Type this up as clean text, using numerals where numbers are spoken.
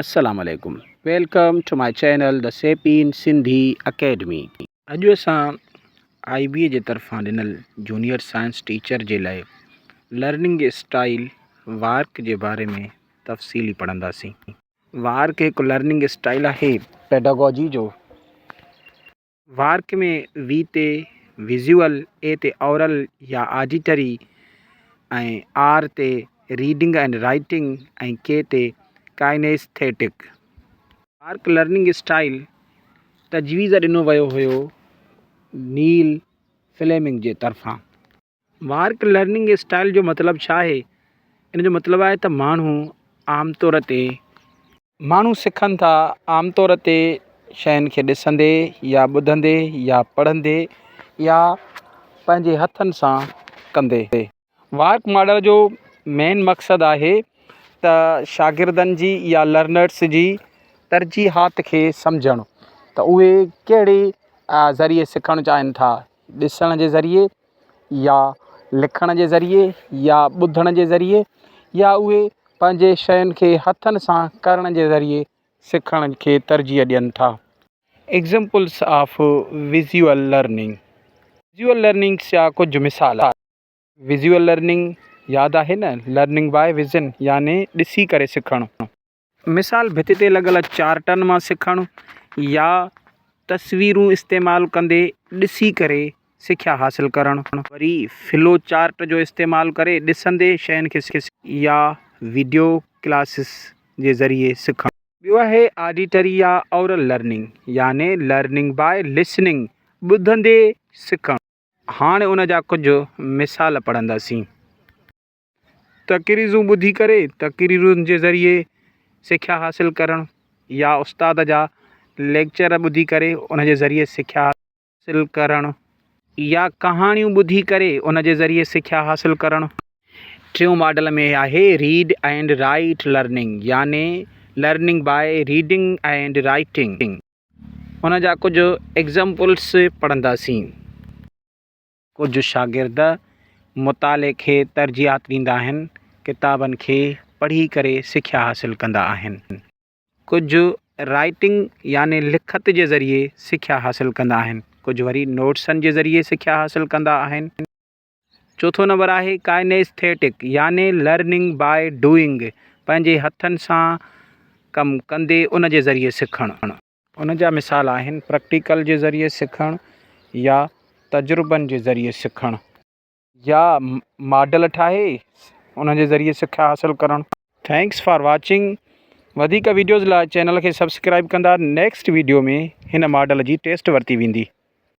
السلام عليڪم welcome to my channel the سيپين Sindhi academy. اڄ اسان آئي بي جي طرفان ڏنل جونيئر سائنس ٽيچر جي لاء لرننگ اسٽائيل وارڪ جي باري ۾ تفصيلي پڙهنداسين. وارڪ هڪ لرننگ اسٽائيل آهي پيڊاگوجي جو. وارڪ ۾ وي تي وزيوئل، اي تي اورل يا آڊيٽري ۽ آر تي ريڊنگ اينڊ رائيٽنگ ۽ ڪي تي ڪائنيسٿيٽڪ. وارڪ لرننگ اسٽائيل تجويز ڏنو ويو هيو نيل فليمنگ جي طرفان. وارڪ لرننگ اسٽائيل جو مطلب ڇا آهي؟ ان جو مطلب آهي ته ماڻهو عام طور تي. ماڻهو سکن ٿا عام طور تي شين کي ڏسندي يا ٻڌندي يا پڙهندي يا پنهنجي هٿن سان ڪندي. وارڪ ماڊل جو مين مقصد آهي ته شاگردن جي يا لرنرس جي ترجيحات کي سمجهڻ ته اهي ڪهڙي ذريعي سکڻ چاهين ٿا ڏسڻ جي ذريعي يا لکڻ جي ذريعي يا ٻڌڻ جي ذريعي يا اهي پنهنجي شين کي هٿن سان ڪرڻ جي ذريعي سکڻ کي ترجيح ڏين ٿا. Examples of visual learning. Visual learnings جا ڪجهه مثال. وزيوئل لرننگ ياد آهي نه لرننگ باء وزن يعني ڏسي ڪري سکڻ. مثال ڀت تي لڳل چارٽن مان سکڻ يا تصويرون استعمال ڪندي ڏسي ڪري سکيا حاصل ڪرڻ. وري فلو چارٽ جو استعمال ڪري ڏسندي شين کي يا وڊيو ڪلاسز جي ذريعي سکڻ. ٻيو آهي آڊيٽري يا اورل لرننگ يعني لرننگ باء لسننگ ٻڌندي سکڻ. هاڻ ان جا ڪجهه مثال پڙهنداسين. تقريرون ٻڌي ڪري تقريرن جي ذريعي سکيا حاصل ڪرڻ يا استاد جا ليڪچر ٻڌي ڪري ان جي ذريعي سکيا حاصل ڪرڻ. يا ڪهاڻيون ٻڌي ڪري ان جي ذريعي سکيا حاصل ڪرڻ. ٽيون ماڊل ۾ آهي ريڊ اينڊ رائيٽ لرننگ يعني learning by reading and writing. ان جا ڪجهه ايگزامپلس پڙهنداسين. ڪجهه شاگرد مطالعي کي ترجيحات ڏيندا آهن، ڪتابن کي پڙهي ڪري سکيا حاصل ڪندا آهن. ڪجهه رائيٽنگ يعني لکت جي ذريعي سکيا حاصل ڪندا آهن، ڪجهه وري نوٽسن جي ذريعي سکيا حاصل ڪندا آهن. چوٿون نمبر آهي ڪائنيسٿيٽڪ يعني لرننگ باء ڊوئنگ پنهنجي هٿن سان ڪم ڪندي ان جي ذريعي سکڻ. ان جا مثال آهن پريڪٽيڪل جي ذريعي سکڻ يا تجربن جي ذريعي سکڻ. يا ماڊل ٺاهي ان جي ذريعي سکيا حاصل ڪرڻ. Thanks for watching وڌيڪ ويڊيوز لاء چينل کي سبسڪرائب ڪندا نيڪسٽ ويڊيو ۾ هن ماڊل جي ٽيسٽ ورتي ويندي.